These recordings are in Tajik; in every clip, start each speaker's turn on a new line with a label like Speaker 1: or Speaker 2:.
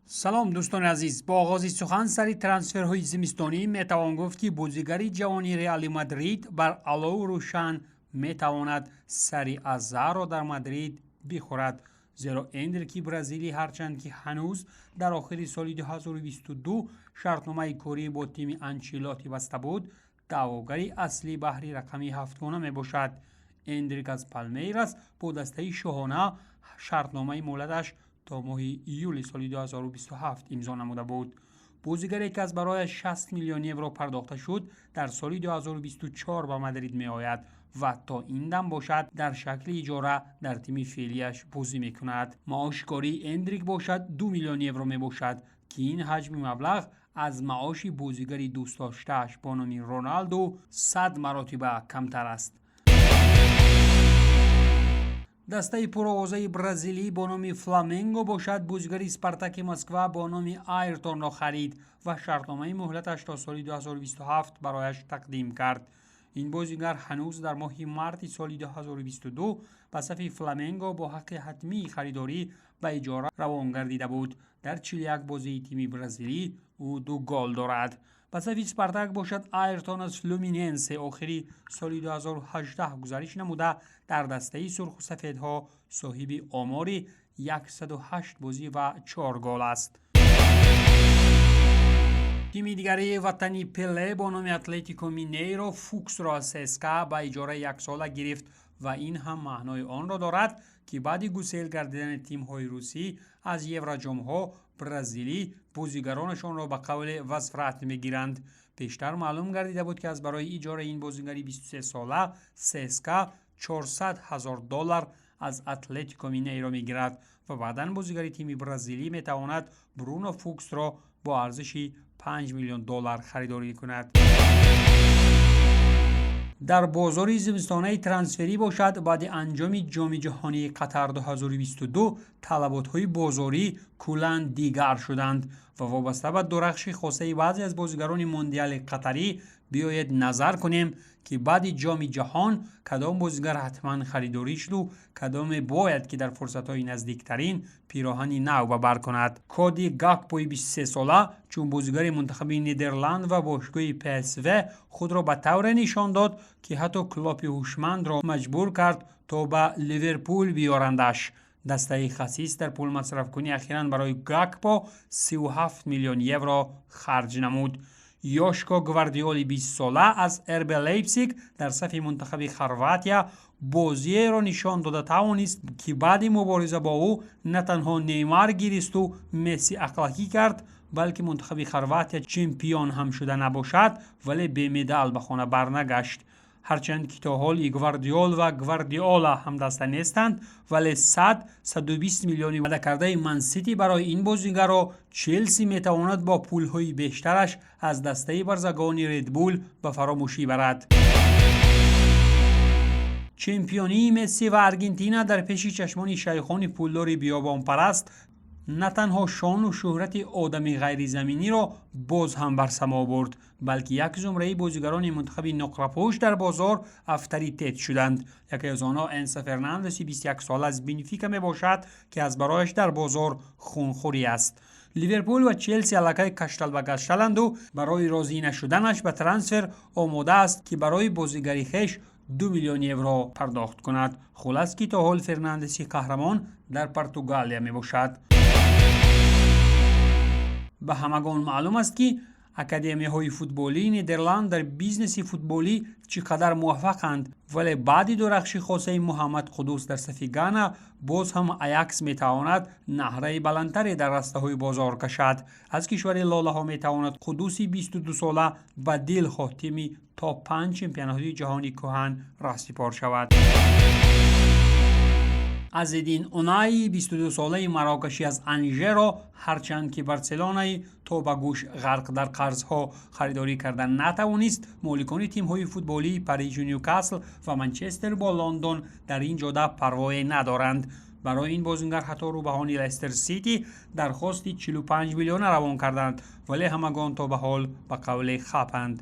Speaker 1: Салом, дӯстони азиз. Бо оғози сухан сари трансферҳои зимистонӣ метавон гуфт, ки бозигари ҷавони Реали Мадрид бар алов рӯшан метавонад сари Азарро дар Мадрид бихӯрад, зеро Эндрики бразилӣ, ҳарчанд ки ҳанӯз дар охири соли 2022 шартномаи корӣ бо тими Анчелоти баста буд, даъвогари аслӣ баҳри рақами ҳафтгона мебошад. Эндрик аз Палмейрас бо дастаи шоҳона шартномаи муҳлаташ то моҳи июли соли 2027 имзо намуда буд. Бозигаре, ки аз барояш 60 миллион евро пардохта шуд, дар соли 2024 ба Мадрид меояд ва то ин дам бошад, дар шакли иҷора дар тими феълияш бозӣ мекунад. Маоши кории Эндрик бошад, 2 миллион евро мебошад, ки ин ҳаҷми маблағ аз маоши бозигари дӯстдоштааш бо номи Роналду 100 маротиба камтар аст. Дастаи пуровозаи бразилӣ бо номи Фламенго бошад, бозигари Спартаки Москва бо номи Айртонро харид ва шартномаи муҳлаташ то соли 2027 барояш тақдим кард. Ин бозигар ҳанӯз дар моҳи марти соли 2022 ба сафи Фламенго бо ҳаққи ҳатмии харидорӣ ба иҷора равон гардида буд. Дар 41 бозии тими бразилӣ ӯ ду гол дорад. Ба сафи Спартак бошад, Айртон аз Флюминенсе охири соли 2018 гузариш намуда, дар дастаи сурху сафедҳо соҳиби омори 108 бозӣ ва 4 гол аст. Тими дигари ватани Пеле бо номи Атлетико Минейро Фуксро аз ССК ба иҷораи яксола гирифт ва ин ҳам маънои онро дорад, ки баъди гусел гардидани тимҳои русӣ аз евроҷомҳо, бразилӣ бозигаронашонро ба қавле возврат мегиранд. Пештар маълум гардида буд, ки аз барои иҷораи ин бозигари 23сола ССК 400 ҳазор доллар аз Атлетико Минейро мегирад ва баъдан бозигари тими бразилӣ метавонад Бруно Фуксро бо арзиши 5 миллион доллар харидорӣ кунад. Дар бозори зимистонаи трансферӣ бошад, баъди анҷоми Ҷоми ҷаҳонии Қатар 2022 талаботҳои бозорӣ куллан дигар шуданд ва вобаста ба дурахши хосаи баъзе аз бозигарони Мундиали қатарӣ, биёед назар кунем, ки баъди Ҷоми ҷаҳон кадом бозигар ҳатман харидорӣ шуду кадоме бояд, ки дар фурсатҳои наздиктарин пироҳани нав ба бар кунад. Коди Гакпои 23сола чун бозигари мунтахаби Нидерланд ва бошгоҳи ПСВ худро ба тавре нишон дод, ки ҳатто Клопи ҳушмандро маҷбур кард, то ба Ливерпул биёрандаш. Дастаи хасис дар пулмасрафкунӣ ахиран барои Гакпо 37 миллион евро харҷ намуд. Ёшко Гвардиоли 20сола аз РБ Лейпсиг дар сафи мунтахаби Хорватия бозиеро нишон дода тавонист, ки баъди мубориза бо ӯ на танҳо Неймар гиристу Месси ақлакӣ кард, балки мунтахаби Хорватия чемпион ҳам шуда набошад, вале бемедал ба хона барнагашт. Ҳарчанд ки то ҳол и Гвардиол ва Гвардиола ҳамдаста нестанд, вале 100-120 миллиони ваъдакардаи Мансити барои ин бозигарро Челси метавонад бо пулҳои бештараш аз дастаи барзагони Редбул ба фаромӯшӣ барад. Чемпионии Месси ва Аргентина дар пеши чашмони шайхони пулдори биёбонпараст на танҳо шону шӯҳрати одами ғайризаминиро боз ҳам бар само бурд, балки як зумраи бозигарони мунтахаби нуқрапӯш дар бозор авторитет шуданд. Яке аз онҳо Энсо Фернандеси 21сола аз Бенфика мебошад, ки аз барояш дар бозор хунхӯрӣ аст. Ливерпул ва Челси аллакай каштал ба гашталанду барои розӣ нашуданаш ба трансфер омода аст, ки барои бозигари хеш 2 миллион евро пардохт кунад. Хулас, ки то ҳол Фернандеси қаҳрамон дар Португалия мебошад. Ба ҳамагон маълум аст, ки академияҳои футболии Нидерланд дар бизнеси футболӣ чӣ қадар муваффақанд, вале баъди дурахши хосаи Муҳаммад Қудус дар сафи Гана боз ҳам Аякс метавонад наҳраи баландтаре дар растаҳои бозор кашад. Аз кишвари лолаҳо метавонад Қудуси 22сола ба дилхоҳ тими топ 5 чемпионатҳои ҷаҳони кӯҳан раҳсипор шавад. Азедин Унаи 22солаи марокашӣ аз Анжеро, ҳарчанд ки Барселонаи то ба гӯш ғарқ дар қарзҳо харидорӣ карда натавонист, моликони тимҳои футболии Парижу Нюкасл ва Манчестер бо Лондон дар ин ҷода парвое надоранд. Барои ин бозингар ҳатто рӯбаҳони Лестер Сити дархости 45 миллиона равон карданд, вале ҳамагон то ба ҳол ба қавле хапанд.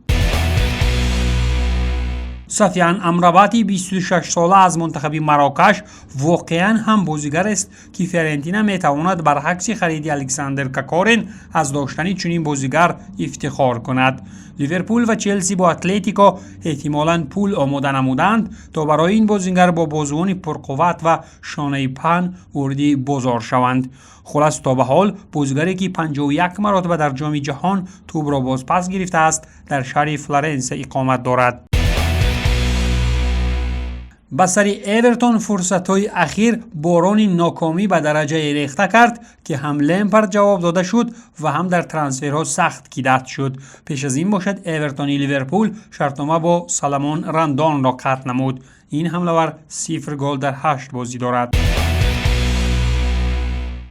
Speaker 1: Софиан Амрабати 26сола аз мунтахаби Марокаш воқеан ҳам бозигарест, ки Фиорентина метавонад баръакси хариди Александр Кокорин аз доштани чунин бозигар ифтихор кунад. Ливерпул ва Челси бо Атлетико эҳтимолан пул омода намуданд, то барои ин бозигар бо бозувони пурқувват ва шонаи паҳн вориди бозор шаванд. Хулас, то ба ҳол бозигаре, ки 51 маротиба дар Ҷоми ҷаҳон тӯбро бозпас гирифтааст, дар шаҳри Флоренсия иқомат дорад. Ба сари Эвертон фурсатҳои ахир борони нокомӣ ба дараҷае рехта кард, ки ҳам Лемпард ҷавоб дода шуд ва ҳам дар трансферҳо сахт кидать шуд. Пеш аз ин бошад, Эвертони Ливерпул шартнома бо Саломон Рандонро қатъ намуд. Ин ҳамлавар 0 гол дар ҳашт бозӣ дорад.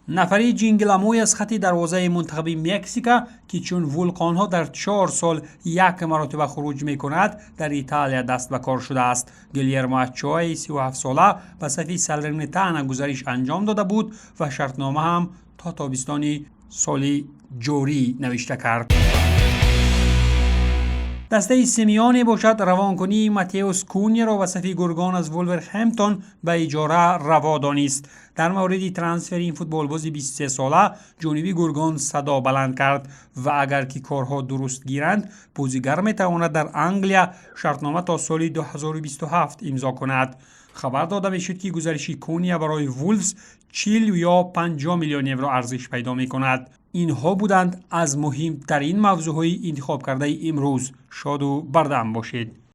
Speaker 1: Нафари ҷингиламӯй аз хати дарвозаи мунтахаби Мексика, ки чун вулқонҳо дар 4 сол як маротиба хуруҷ мекунад, дар Италия даст ба кор шудааст. Гилермо Очоаи 37сола ба сафи Салернитана гузариш анҷом дода буд ва шартнома ҳам то тобистони соли ҷорӣ навишта кард. Дастаи Симеоне бошад, равонкунии Матеус Куньяро ба сафи гургон аз Вулверхэмптон ба иҷора раво донист. Дар мавриди трансфери ин футболбози 23сола ҷониби гургон садо баланд кард ва агар ки корҳо дуруст гиранд, бозигар метавонад дар Англия шартнома то соли 2027 имзо кунад. Хабар дода мешуд, ки гузариши Куния барои Вулфс 40 ё 50 миллион евро арзиш пайдо мекунад. Инҳо буданд аз муҳимтарин мавзӯъҳои интихобкардаи имрӯз. Шоду бардам бошед.